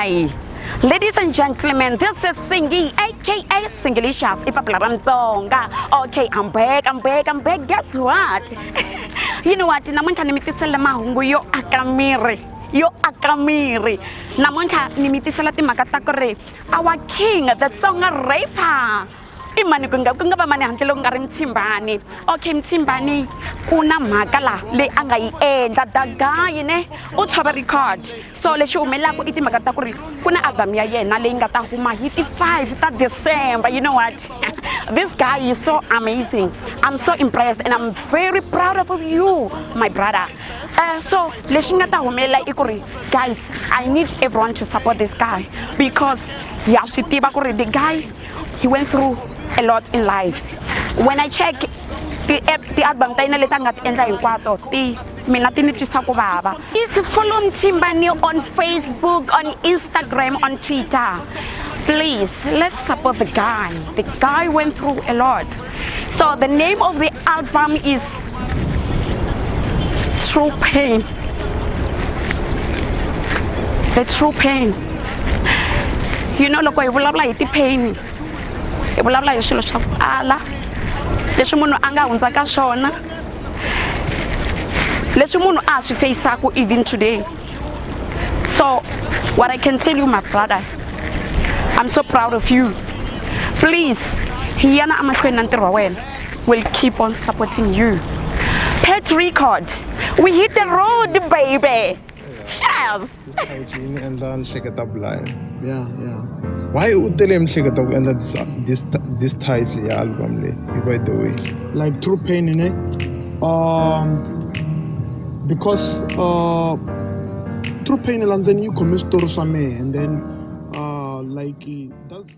Hi. Ladies and gentlemen, this is Singi, aka Singilicious, ipapula ra Mutsonga. Okay, I'm back, I'm back, I'm back. Guess what? You know what? Namuntlha ni mi tisela mahungu yo aka miri. Yo aka miri. Namuntlha ni mi tisela timhaka ta ku ri our king, the Tsonga rapper. I mani ku nga va mani handle loko nga ri Mthimbani. Okay, Mthimbani ku na mhaka la leyi a nga yi endla the guy ne u tshova record. So lexi humelelaka i timhaka ta ku ri ku na album ya yena leyi nga ta huma hi ti 5 ta December. You know what? This guy is so amazing. I'm so impressed and I'm very proud of you, my brother. So lexi nga ta humelela i ku ri, guys, I need everyone to support this guy because ya swi tiva ku ri the guy, he went through a lot in life. When I check ti-album ta yena leti a nga ti endla hinkwato, ti mina ti ni twisa ku vava. Please follow Mthimbani on Facebook, on Instagram, on Twitter. Please, let's support the guy. The guy went through a lot. So the name of the album is True Pain. The True Pain. Loko hi vulavula hi ti-pain, hi vulavula hi swilo swa ku tala leswi munhu a nga hundza ka swona, leswi munhu a swi faceaku even today. So what I can tell you, my brother, I'm so proud of you. Please, yana emahlweni na ntirho wa wena. We'll keep on supporting you. Pet Record, we hit the road, baby. Cheers. This title yi ni endla ni hleketa blind. Yeah. Why u tele hi miehleketo ku endla this title ya album leyi, by the way? Like True Pain, ne? Because True Pain la ndzeni yi khome switori swa mehe and then like that's